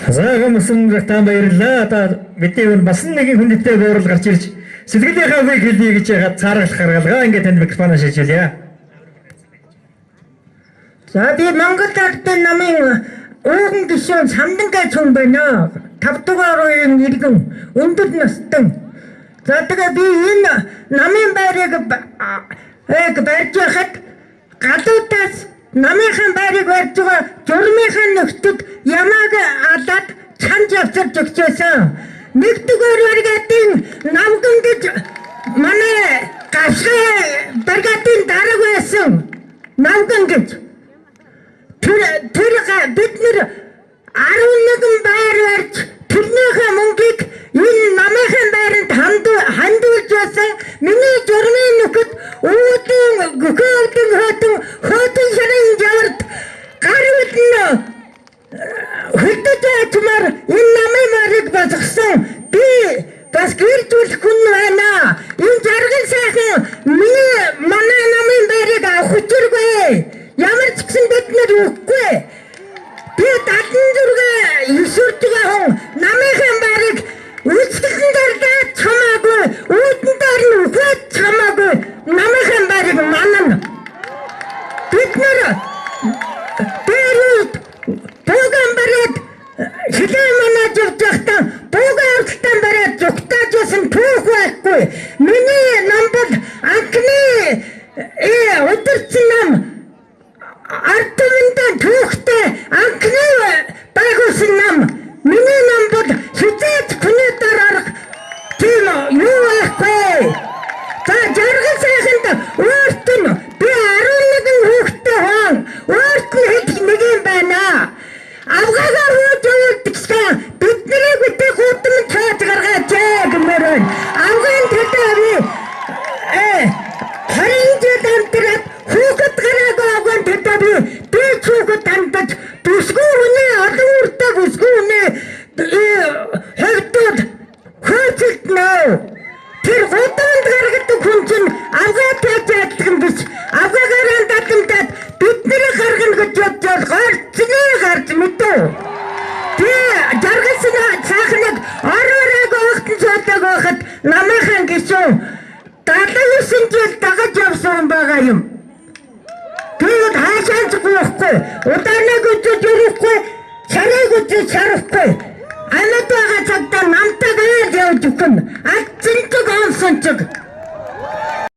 За гомсон рахтан баярлалаа. Одоо бидний өмнө бас нэгэн хүндэттэй буурал гарч ирж сэтгэлийнхаа үгийг хэлье гэж яагаад цааргалах гаргалгаа ингээд танд микрофоноо шилжүүлье. За би Монгол Ардын намын ууган гишүүн Самдан гэж хүн байна. 5 дугаар үеийн иргэн өндөр настан. За тэгээ би энэ намын байрыг барьж байхад галуутаас намынхаа байрыг барьж байгаа журмынхаа нөхдөд ямааг алаад чанж явцарч өгчөөсөн. Нэгдүгээр бригадын намган гэж манай гавшгай бригадын дарга байсан. Намган гэж. Тэр бид нэр 11 байр барьж тэрнийхээ мөнгийг энэ намынхаа байранд хандуулж байсан. Миний журмын нөхөд үүдэн гөхөөдөн хөтөн хөтөн шарын жаварт гар үднэ хөлдөж ачмаар энэ намын байрыг босгосон. Би бас гэржүүлэх хүн байна. Энэ жаргал сайхан миний манай намын байрыг авах учиргүй. Ямар ч гэсэн бид нэр өгөхгүй. Би 76 9 байгаа хүн намынхаа байрыг үйлчлэн дарлаад чамаагүй, үүдэн дээр нь үхээд чамаагүй. Намынхаа байрыг манана. Бид нэр дээр бууган бариад хилээ манаж явж байхдаа бууган оролтон бариад зүгтааж байсан түүх байхгүй. Миний нам бол анхны удирдсан нам ард түмэндээ түүхтэй анхны байгуулсан нам. Миний нам бол хизээч хүний дараарах тийм юу байхгүй. За жаргал сайханд өөрт нь би 11 хүүхэдтэй хүн өөрт нь хэд нэг юм байна. Авгаагаар хөөж явуулдагсаа бидний битээ гудамж цааж гаргаач гэмээр байна. Авгаан төлөө би 20 жил амьдраад хүүхэд гараагүй авгаан төлөө би ч хүүхэд хандаж бүсгүй хүний олон үртэй бүсгүй хүний хувьд хөөцөлднө. Тэр гудамд гаргадаг хүн чинь авгаа тааж адилхан биш. Авгаагаар хандаад бидний гаргана гэж бодвол гарцны гарч мэдв. Би жаргалсан цаахныг ор ороогүй огтон цоодог байхад намынхан гишүүн 79 жил дагаж явсан байгаа юм. Тэгээд хаашаа ч гүйхгүй, удааныг үзэж өрөхгүй, шарыг үзэж шарахгүй. Амьд байгаа цагтаа намтайг айл явж өгнө. Алдсан чиг онсон чиг.